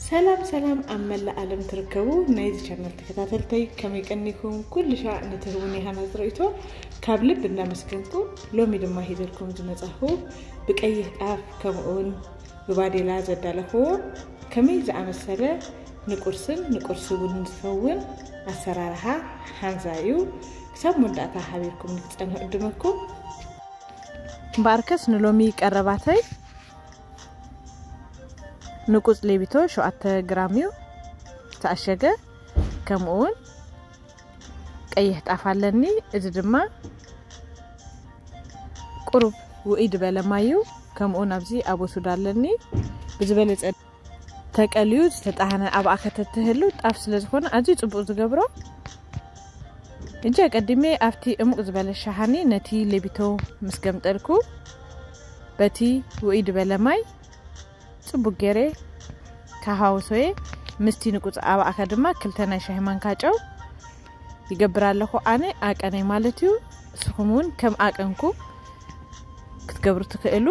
ሰላም ሰላም፣ ኣብ መላእ ዓለም ትርከቡ ናይዚ ቻናል ተከታተልተይ፣ ከመይ ቀኒኩም? ኩሉ ሻዕ ንትህቡኒ ሃናጽ ርእይቶ ካብ ልብ እንዳመስገንኩ፣ ሎሚ ድማ ሂዘልኩም ዝመጻኹ ብቀይሕ ጣፍ ከምኡውን ብባዴላ ዘዳለኽዎ ከመይ ዝኣመሰለ ንቁርስን ንቁርሲ እውን ዝኸውን ኣሰራርሓ ሓንዛ እዩ። ክሳብ መወዳእታ ሓቢርኩም ንክትጸንሑ እድመኩም። እምበኣርከስ ንሎሚ ቀረባተይ ንቁጽ ሌቢቶ ሸውዓተ ግራም እዩ ዝተኣሸገ። ከምኡ እውን ቀይሕ ጣፍ ኣለኒ። እዚ ድማ ቁሩብ ውእይ ዝበለ ማይ እዩ። ከምኡ እውን ኣብዚ ኣቦሱዳ ኣለኒ። ብዝበለጸ ተቀልዩ ዝተጣህነ ኣብኣ ከተትህሉ ጣፍ ስለ ዝኾነ ኣዝዩ ጽቡቕ ዝገብሮ። እጂ ኣቀዲሜ ኣብቲ እሙቕ ዝበለ ሸሓኒ ነቲ ሌቢቶ ምስ ገምጠልኩ በቲ ውእይ ዝበለ ማይ ጽቡቅ ገይረ ካሃውሶየ ምስቲ ንቁጽ ኣባእከ ድማ ክልተ ናይ ሻሂ ማንካ ጨው ይገብር ኣለኹ። ኣነ ኣቀነይ ማለት እዩ። ንስኹም እውን ከም ኣቀንኩ ክትገብሩ ትኽእሉ።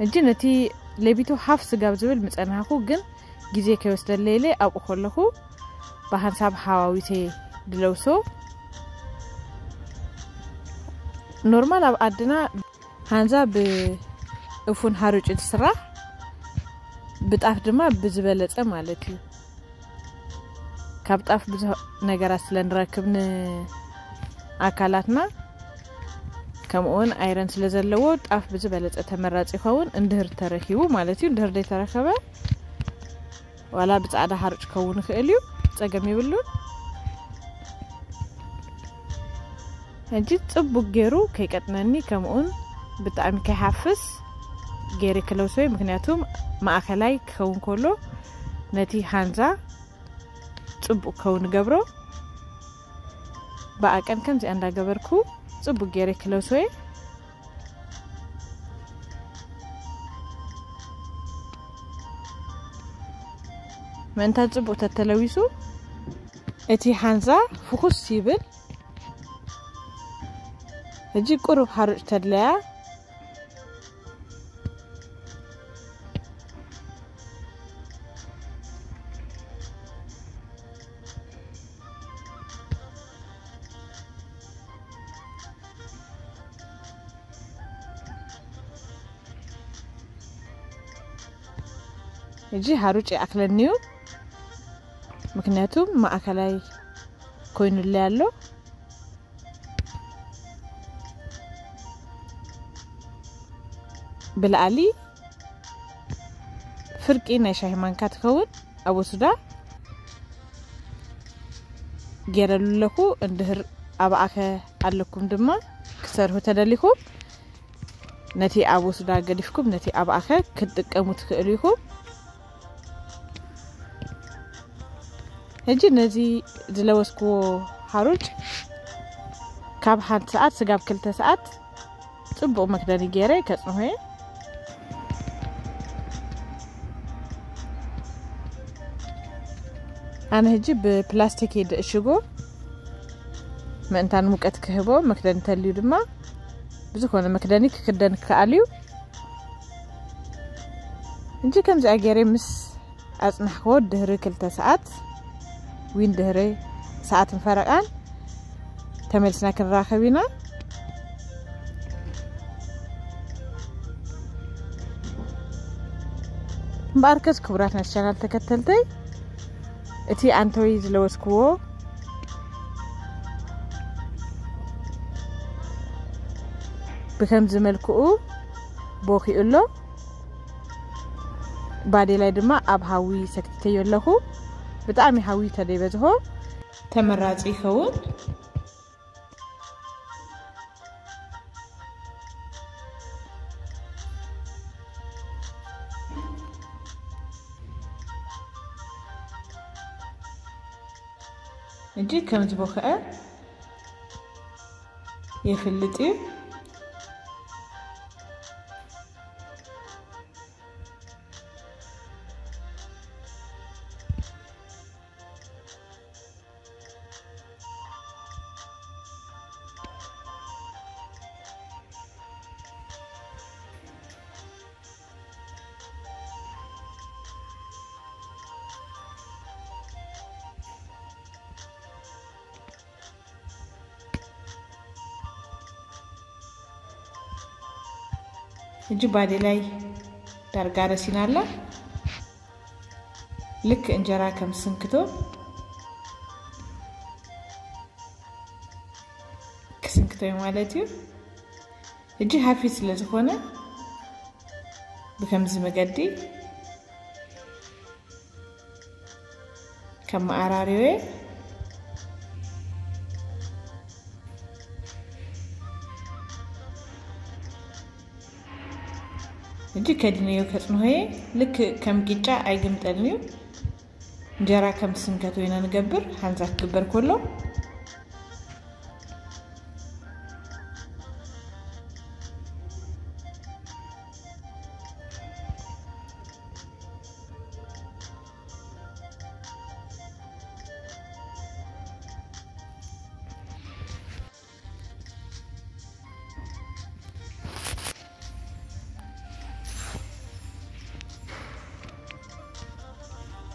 እጂ ነቲ ሌቢቶ ሃፍ ስጋብ ዝብል ምጸናሕኩ፣ ግን ግዜ ከይወስደለይ ኢለ ኣብኡ ከለኹ ብሓንሳብ ሃዋዊተ ድለውሶ። ኖርማል ኣብ ዓድና ሃንዛ ብእፉን ሃሩጭ ዝስራሕ፣ ብጣፍ ድማ ብዝበለጸ ማለት እዩ። ካብ ጣፍ ብዙሕ ነገራት ስለ ንረክብ ንኣካላትና፣ ከምኡውን ኣይረን ስለ ዘለዎ ጣፍ ብዝበለጸ ተመራጺ ይኸውን፣ እንድህር ተረኪቡ ማለት እዩ። እንድህር ዘይተረከበ ዋላ ብጻዕዳ ሓሩጭ ክኸውን ይኽእል እዩ፣ ጸገም የብሉን። ሕጂ ጽቡቅ ገይሩ ከይቀጥነኒ፣ ከምኡውን ብጣዕሚ ከይሓፍስ ገይረ ክለውሶ እዩ። ምክንያቱ ማእከላይ ክኸውን ከሎ ነቲ ሃንዛ ጽቡቅ ክኸውን ገብሮ። ብኣቀን ከምዚኣ እንዳገበርኩ ጽቡቅ ገይረ ክለውሶ እየ። ምእንታን ጽቡቅ ተተለዊሱ እቲ ሃንዛ ፍኹስ ይብል። ሕጂ ቁሩብ ሓሩጭ ተድለያ። ሕጂ ሓሩጭ ይኣክለኒ እዩ፣ ምክንያቱ ማእከላይ ኮይኑለይ ኣሎ። ብላዕሊ ፍርቂ ናይ ሻሂ ማንካ ትኸውን ኣቦሱዳ ገይረሉ ኣለኹ። እንድህር ኣባኣኸ ኣለኩም ድማ ክትሰርሑ ተደሊኹም፣ ነቲ ኣቦሱዳ ገዲፍኩም ነቲ ኣባኣኸ ክትጥቀሙ ትኽእሉ ኢኹም። ሕጂ ነዚ ዝለወስክዎ ሓሩጭ ካብ ሓንቲ ሰዓት ስጋብ ክልተ ሰዓት ጽቡቕ መክደኒ ገይረ ከጽንሖ እየ። ኣነ ሕጂ ብፕላስቲክ እየ ድእሽጎ፣ ምእንታን ሙቀት ክህቦ። መክደኒ ተልዩ ድማ ብዝኾነ መክደኒ ክክደን ክከኣል እዩ። እንጂ ከምዚኣ ገይረ ምስ ኣጽናሕክዎ ድህሪ ክልተ ሰዓት ዊን ድህሪ ሰዓትን ፈረቃን ተመልስና ክንራኸብ ኢና። እምበኣርከስ ክቡራት ናይ ቻናል ተከተልተይ፣ እቲ ኣንተወይ ዝለወስክዎ ብከምዚ መልክኡ ቦኪኡ ኣሎ። ባዴላይ ድማ ኣብ ሃዊ ሰክቲተዮ ኣለኹ። ብጣዕሚ ሃዊ ተደይበዝሖ ተመራጺ ይኸውን። እጂ ከም ዝበኽዐ የፍልጥ እዩ። ሕጂ ባዴላይ ዳርጋ ረሲና ኣላ። ልክ እንጀራ ከም ስንክቶ ክስንክቶ እዩ ማለት እዩ። ሕጂ ሃፊ ስለ ዝኾነ ብከምዚ መገዲ ከም መኣራሪዮ ሕጂ ከድነዮ ከጽንሆየ። ልክ ከም ቂጫ ኣይግምጠልን እዩ። እንጀራ ከም ስንከት ወይና ንገብር፣ ሓንዛ ክግበር ከሎ።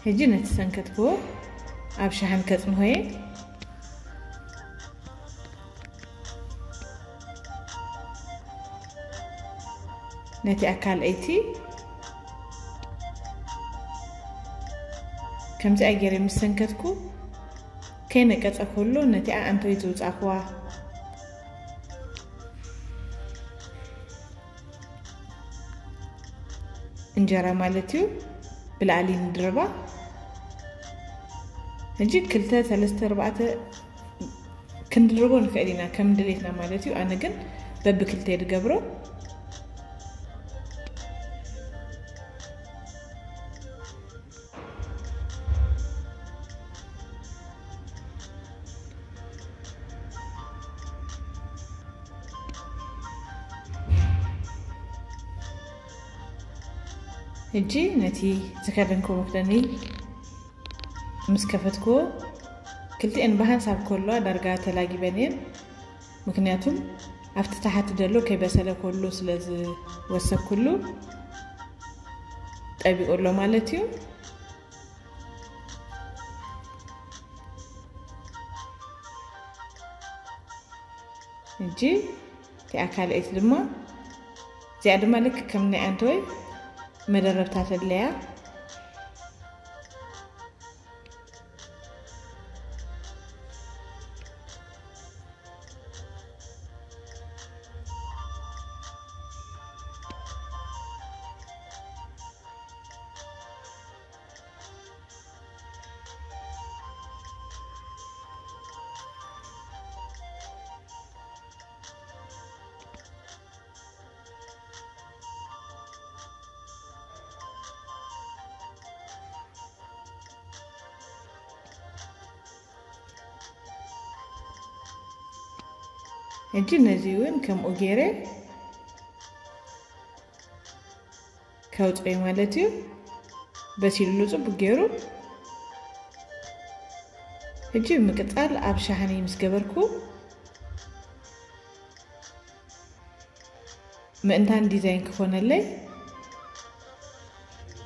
ሕጂ ነቲ ሰንከትክዎ ኣብ ሸሓን ከጽንሆየ። ነቲ ኣካል ኣይቲ ከምዚኣ ገይረ ምስ ሰንከትኩ፣ ከይነቀጸ ከሎ ነቲኣ ኣንቶይ ዝውጻእክዋ እንጀራ ማለት እዩ፣ ብላዕሊ ንድርባ። ሕጂ ክልተ፣ ሰለስተ፣ ኣርባዕተ ክንድርቦ ንኽእል ኢና፣ ከም ድሌትና ማለት እዩ። ኣነ ግን በብክልተ ድገብሮ። ሕጂ ነቲ ዝከደንኩ መክደኒ ምስ ከፈትኩዎ፣ ክልቲኤን ብሃንሳብ ከለዋ ዳርጋ ተላጊበን እየን። ምክንያቱም ኣብቲ ታሕቲ ዘሎ ከይበሰለ ከሎ ስለ ዝወሰኩሉ ጠቢቑ ኣሎ ማለት እዩ። ሕጂ እቲኣ ካልኣይቲ ድማ፣ እዚኣ ድማ ልክ ከም ናይ ኣንተወይ መደረብታ ተድለያ። ሕጂ ነዚ እውን ከምኡ ገይረ ከውፅኦ ማለት እዩ። በሲሉሉ ፅቡቅ ገይሩ። ሕጂ ብምቅፃል ኣብ ሻህኒ ምስ ገበርኩ ምእንታን ዲዛይን ክኾነለይ፣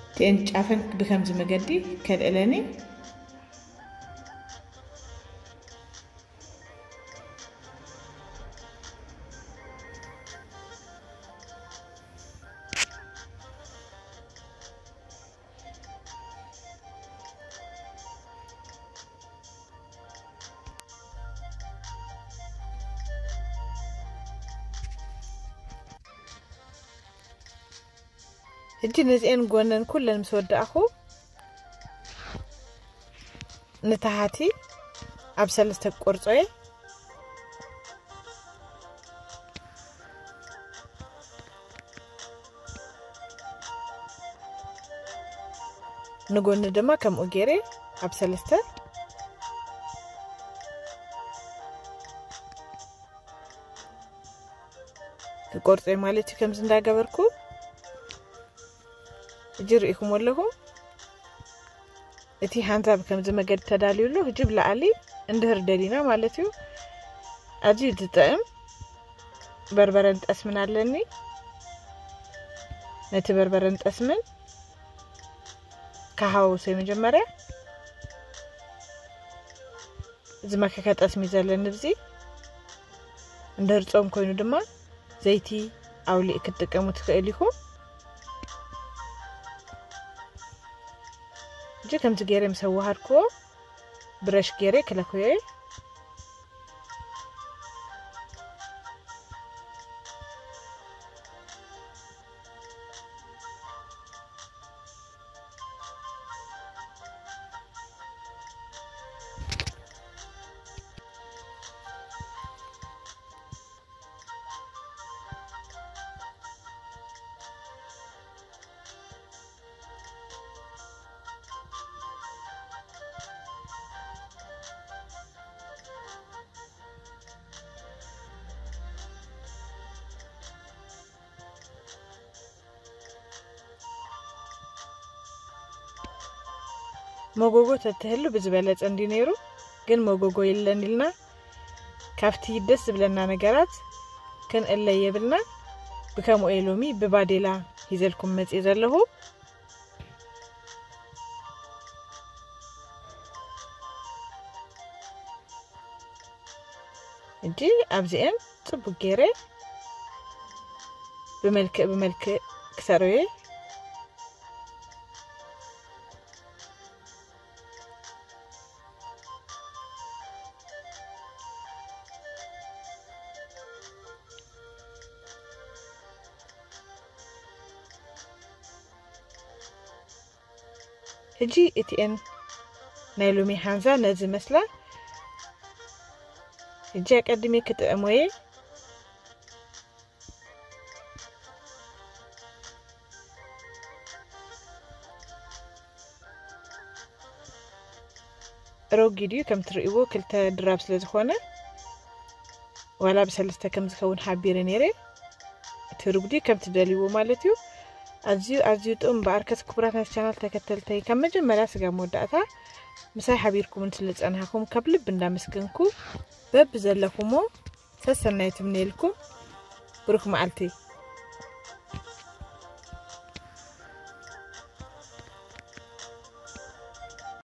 እቲኤን ጫፈን ብከምዚ መገዲ ከልዕለኒ። ሕጂ ነዚኤን ጎነን ኩለን ምስ ወዳእኹ፣ ንታሕቲ ኣብ ሰለስተ ክቆርጾ እየ። ንጎኒ ድማ ከምኡ ገይረ ኣብ ሰለስተ ክቆርጾ እየ ማለት እዩ። ከምዚ እንዳገበርኩ ሕጂ ርኢኹም ኣለኹም። እቲ ሓንሳብ ከምዚ መገዲ ተዳልዩ ኣሎ። ሕጂ ብላዕሊ እንድህር ደሊና ማለት እዩ። ኣዝዩ ዝጥዕም በርበረን ጠስምን ኣለኒ። ነቲ በርበረን ጠስምን ከሓዋውሶ መጀመርያ። እዚ መከከ ጠስሚ ዘለኒ ብዚ እንድህር ጾም ኮይኑ ድማ ዘይቲ ኣውሊዕ ክትጥቀሙ ትኽእል ኢኹም። ሕጂ ከምዚ ገይረ ምስ ኣዋሃድክዎ ብረሽ ገይረ ክለኽዮ እየ። መጎጎ ተትህሉ ብዝበለጸ እንዲ ነይሩ፣ ግን መጎጎ የለን ኢልና ካብቲ ደስ ዝብለና ነገራት ክንእለ የብልና። ብከምኡ እየ ሎሚ ብባዴላ ሂዘልኩም መጽእ ዘለኹ። እጂ ኣብዚአን ጽቡቅ ገይረ ብመልክዕ ብመልክዕ ክሰርየ። ሕጂ እቲኤን ናይ ሎሚ ሓንዛ ነዚ መስላ። ሕጂ ኣቀድሜ ክጥዕሞየ። ረጒድ እዩ፣ ከም ትርእይዎ ክልተ ድራብ ስለ ዝኾነ ዋላ ብሰለስተ ከም ዝኸውን ሓቢረ ነይረ። እቲ ርጉዲ ከም ትደልይዎ ማለት እዩ። ኣዝዩ ኣዝዩ ጥዑም። በኣርከስ ክቡራት ናይ ቻናል ተከተልተይ ካብ መጀመርያ ስጋብ መወዳእታ ምሳይ ሓቢርኩምን ስለ ዝጸናሕኩም ካብ ልብ እንዳመስገንኩ በብዘለኹሞ ሰሰናይ ትምነየልኩም። ብሩክ መዓልቲ።